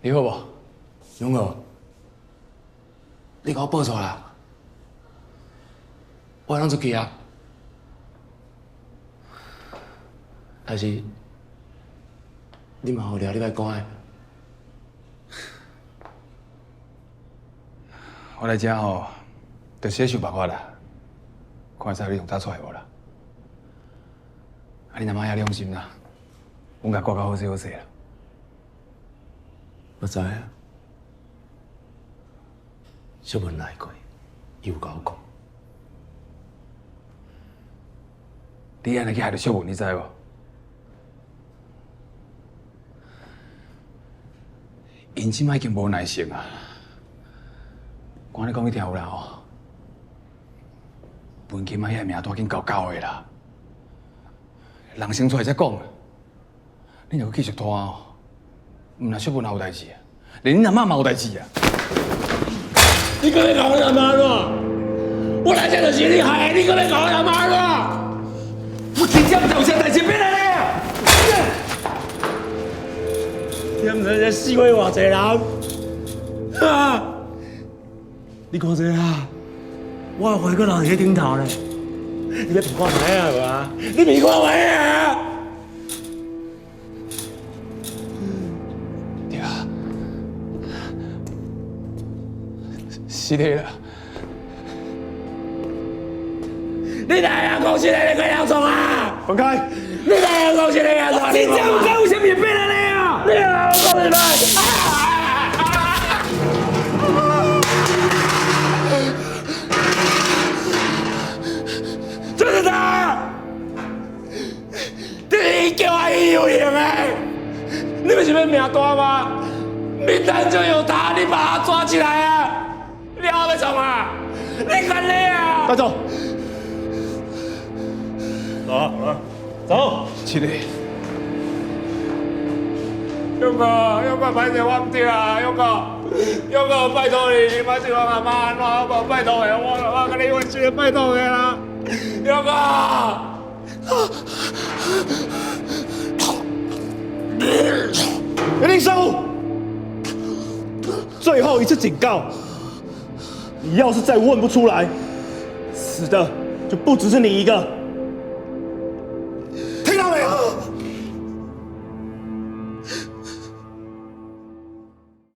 你好無？勇哥，你共我報錯啦，我會當出去啊，但是你嘛予掠你欲講的。我來遮吼，就是咧想辦法啦，看會使予你上早出來無啦？啊，你阿媽遐你放心啦，阮共顧甲好勢好勢啦。我知影，秀文來過，伊有共我講。你按呢去害著秀文，你知無？𪜶這擺已經無耐性啊！我按呢講你聽有啦吼。文金仔遐名單緊厚厚的啦，人先出來才講。你若閣繼續拖哦，毋但秀文也有代誌啊，連恁阿媽嘛有代誌啊！你閣欲共我阿媽怎？我來這就是你害的，你閣欲共我阿媽怎？我真正毋知有啥代誌變按呢啊！你毋知這死過偌濟人？啊！你看這啊，我的血閣留佇彼頂頭咧。你欲評看覓啊無啊？你評看覓啊？對啊，是的啦。你來啊！講實的，你鬼人創啊！分開！你來啊！講實的啊！我真正毋知為啥物會變按呢啊！你啊！講實的。就是他，這是伊叫我伊有用的，你們是欲名單嗎？名單就有他，你把他抓起來啊！你還欲創啊？你幹你啊！帶走。走啊，走。是的。勇哥，勇哥，歹勢我毋對啊，勇哥，勇哥，拜託你，你莫對我阿媽按怎好無？拜託的，我共你問一拜託的啦，勇哥。林少武，最後一次警告，你要是再問不出來，死的就不只是你一個。